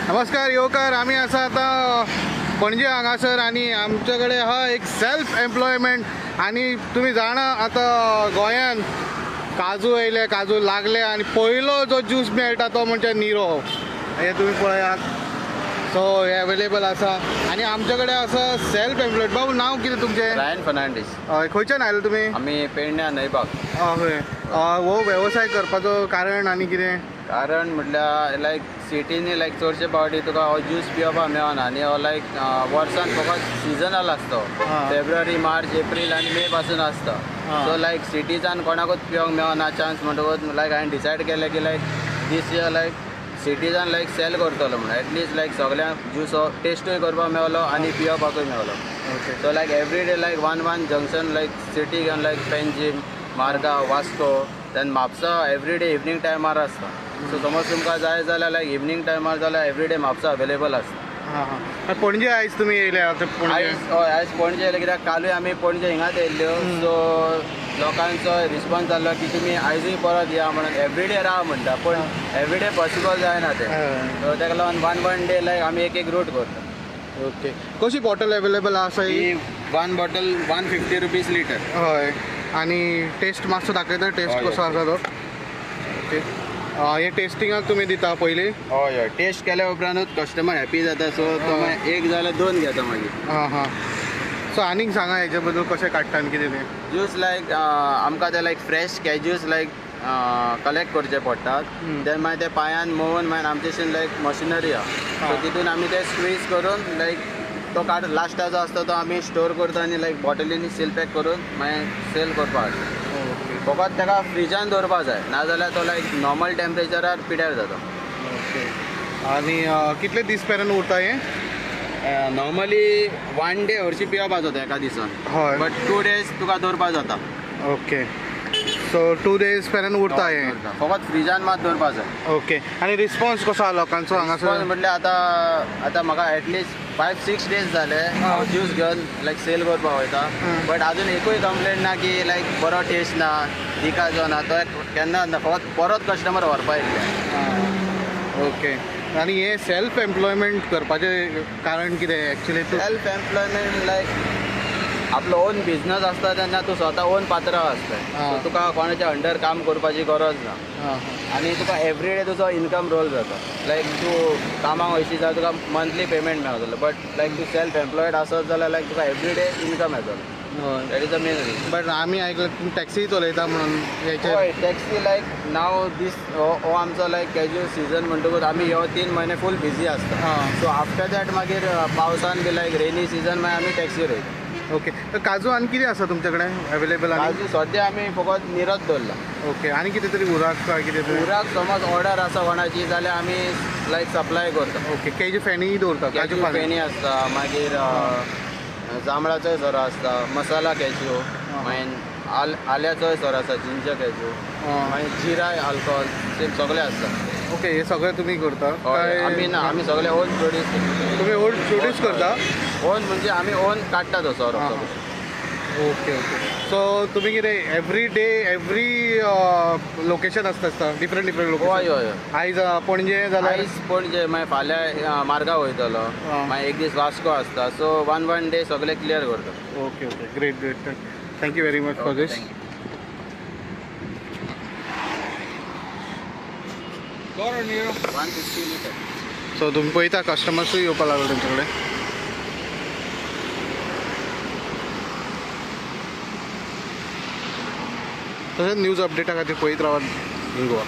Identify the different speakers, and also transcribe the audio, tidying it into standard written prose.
Speaker 1: नमस्कार येवकार. आमी आसा आतां पणजे हांगासर आनी आमचे कडेन आहा एक सेल्फ एम्प्लॉयमेंट. आनी तुमी जाणा आतां गोंयान काजू येयले, काजू लागले आनी पयलो जो ज्यूस मेळटा तो म्हणजे निरो. हे तुमी पळयात. सो हे अवेलेबल आसा आनी आमचे कडेन आसा सेल्फ एम्प्लॉयड. बाबू नांव कितें तुमचें?
Speaker 2: रायन फर्नांडीस.
Speaker 1: हय, खंयच्यान आयले तुमी?
Speaker 2: आमी पेडण्या न्हंयबाग.
Speaker 1: हय, हो वेवसाय करपाचो कारण आनी कितें?
Speaker 2: कारण म्हटल्यार लायक सिटीनी लायक चडशे फावटी तुका हो ज्यूस पिवपाक मेळना आनी हो लायक वर्सान फकत सिजनल आसता. फेब्रुवारी, मार्च, एप्रील आनी मे पासून आसता. सो लायक सिटीजान कोणाकूच पिवंक मेळना चान्स म्हणटकूच लायक हांवें डिसायड केलें की लायक दीस इयर लायक सिटीजान लायक सेल करतलो म्हणून एटलिस्ट लायक सगळ्यांक ज्यूस हो टेस्टूय करपाक मेवलो आनी पिवपाकूय मेवलो. So like every day like one one junction like city घेवन लायक Panjim, Margao, Vasco, then Mapusa every day evening टायमार आसता. सो समज तुमकां जाय जाल्यार लायक इवनींग टायमार जाल्यार एवरी डे म्हापसा अवेलेबल आसता.
Speaker 1: हां, पणजे आयज तुमी येयले?
Speaker 2: आयज हय, आयज पणजे येयले कित्याक कालूय आमी पणजे हिंगाच येयल्ल्यो. सो लोकांचो रिस्पॉन्स जाल्लो की तुमी आयजूय परत या म्हणून. एवरी डे राव म्हणटा पूण एवरी डे पॉसिबल जायना तें. सो ताका लागून वन वन डे लायक आमी एक एक रूट करता.
Speaker 1: ओके, कशी बॉटल अवेलेबल आसा ही?
Speaker 2: One bottle 150 rupees litre.
Speaker 1: हय, आनी टेस्ट मातसो दाखयता, टेस्ट कसो आसा तो? ओके, हे टेस्टिंगाक तुमी दिता पयलीं?
Speaker 2: हय हय, टेस्ट केल्या उपरांतूच कस्टमर हॅपी जाता. सो तो मागीर एक जाल्यार दोन घेता मागीर.
Speaker 1: हां हां, सो आनीक सांगा हेजे बद्दल कशें काडटा आनी कितें तें?
Speaker 2: ज्यूस लायक आमकां ते लायक फ्रेश कॅज्यूज लायक कलेक्ट करचे पडटात. देन मागीर ते पांयान मोवून मागीर आमचे लायक मशिनरी आहा, सो तितून आमी ते स्क्वीज करून लायक तो काड लास्टाचो आसता तो आमी स्टोर करता आनी लायक बॉटलींनी सील पॅक करून मागीर सेल करपाक हाडटा. फकत ताका फ्रिजान दवरपाक जाय, नाजाल्यार तो लायक नॉर्मल टेम्परेचरार पिड्यार जाता.
Speaker 1: ओके, आनी कितले दीस मेरेन उरता हें?
Speaker 2: नॉर्मली 1 डे हरशीं पिवपाक जाता एका दिसान.
Speaker 1: हय,
Speaker 2: बट 2 डेज तुका दवरपाक जाता.
Speaker 1: ओके, सो 2 डेज मेरेन उरता हें,
Speaker 2: फकत फ्रिजान मात दवरपाक जाय.
Speaker 1: ओके, आनी रिस्पॉन्स कसो आहा लोकांचो हांगासर?
Speaker 2: म्हटल्यार आतां आतां म्हाका एटलिस्ट 5-6 डेज जाले हांव ज्यूस घेवन लायक सेल करपाक वयता, बट अजून एकूय कंप्लेन ना की लायक बरो टेस्ट ना, दिकाचो ना, तो केन्ना ना, फकत परत कस्टमर व्हरपाक येयल्ले.
Speaker 1: ओके, आनी हे सेल्फ एम्प्लॉयमेंट करपाचें कारण कितें एक्चुअली?
Speaker 2: सेल्फ एम्प्लॉयमेंट लायक आपलो ओन बिजनस आसता तेन्ना तूं स्वता ओन पात्रांव आसता, तुका कोणाच्या अंडर काम करपाची गरज ना आनी तुका एवरी डे तुजो इनकम रोल जाता. लायक तूं कामाक वयशी जाल्यार तुका मंथली पेमेंट मेळटलो, बट लायक तूं सेल्फ एम्प्लॉयड आसत जाल्यार लायक तुका एवरी डे इनकम येतलो. That is the main reason.
Speaker 1: But आमी आयकलां तुमी टॅक्सी चलयता म्हणून?
Speaker 2: हय, टॅक्सी लायक नाव दीस हो आमचो लायक कॅज्युअल सिजन म्हणटकूच आमी हो 3 म्हयने फूल बिजी आसता. सो आफ्टर that मागीर पावसान बी लायक रेनी सिजन मागीर आमी टॅक्सी रोयता.
Speaker 1: ओके, काजू आनी कितें आसा तुमचे कडेन अवेलेबल?
Speaker 2: काजू सद्या आमी फकत निरोच दवरला.
Speaker 1: ओके, आनी कितें तरी उराक काय कितें तरी?
Speaker 2: उराक समज ऑर्डर आसा कोणाची जाल्यार आमी लायक सप्लाय करता.
Speaker 1: ओके, केजू फेणी दवरता?
Speaker 2: काजू फेणी आसता, मागीर जांबळाचोय सोरो आसता, मसाला कॅज्यू, मागीर आल्याचोय सोरो आसता, जिंजर कॅज्यू, मागीर जिरा आल्कोहोल, सेम सगळें आसता.
Speaker 1: ओके, हे सगळें तुमी करता?
Speaker 2: आमी ना, आमी सगळे ओन प्रोड्यूस.
Speaker 1: तुमी ओन प्रोड्यूस करता?
Speaker 2: ओन म्हणजे आमी ओन काडटा तो सोरो.
Speaker 1: ओके ओके, सो तुमी कितें एवरी डे एवरी लोकेशन आसता आसता डिफरंट डिफरंट लोकेशन?
Speaker 2: हय हय,
Speaker 1: आयज पणजे जाल्यार?
Speaker 2: आयज पणजे, मागीर फाल्यां मार्गांव वयतलो, मागीर एक दीस वास्को आसता. सो वन वन डे सगळें क्लियर करता.
Speaker 1: Okay okay, great great, thank you very much for this.
Speaker 2: 150 litre.
Speaker 1: So तुमी पळयता कस्टमर्सूय येवपाक लागले तुमचे कडेन. तशेंच न्यूज अपडेटा खातीर पळयत रावात इन गोवा.